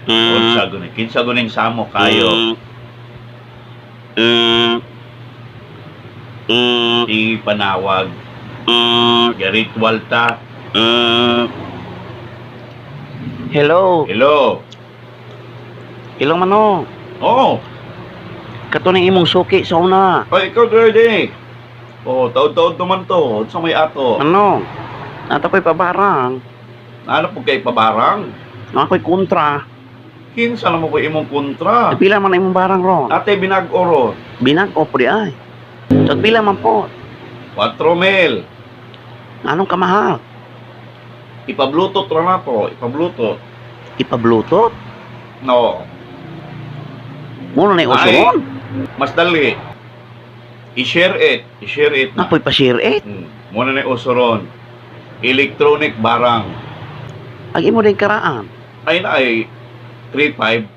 Unsa guni? Kinsa guning samo kayo? Di panawag. Ritual ta. Hello. Hello. Hello, Manong. Oh, Kato ning imong suki sa una. ay ikaw dre. Oh, taod-taod naman to. Unsa may ato? Manong. Nata ko'y pabarang. Ano po kay pabarang? Naa ko'y kontra. Kinsa na mo ko imong kontra? Pila man ang imong barang ron? Ate binag-oro. Binag o di ay. Tag pila man po? 4 mil. Anong kamahal? Ipa-Bluetooth ra na to, ipa-Bluetooth. Ipa-Bluetooth? No, Muna na uso Ay. ron. Mas dali. I-share it, i-share it na. Ako'y pa-share it. Muna na uso ron. Electronic barang. Ang imo din karaan. Ay na ay 3.5,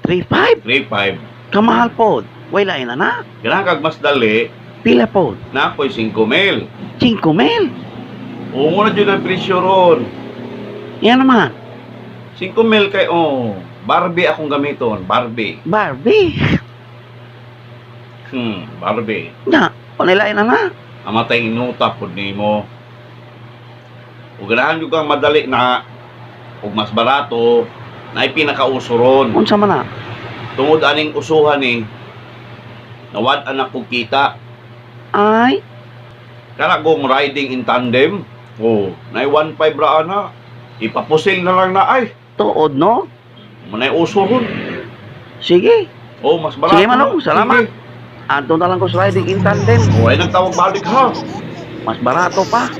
3.5. 3.5. Kamahal po. Way lain na na. Ganahan kag mas dali, Pila po? na ako'y 5 mil. 5 mil. Oo na dyan ang presyo ron. Yan naman. 5 mil kay, oh, Barbie akong gamiton, Barbie. Barbie. Barbie. Na, panilain na na. Amatay inuta pod nimo. Ug ganahan jud kang madali na ug mas barato na pinakauso ron. Unsa man na? Tungod aning usuhan ni nawad anak kog kita. Ay, Kana kong riding in tandem. Oh, nay 1.5 ra ana. Ipapusil na lang na ay. Tuod no? Manay uso ron. Sige. Oh, mas barato. Sige, Manong, salamat. Sige. Anto na lang ko sa riding in tandem. Oh, ay nagtawag balik ha. Mas barato pa.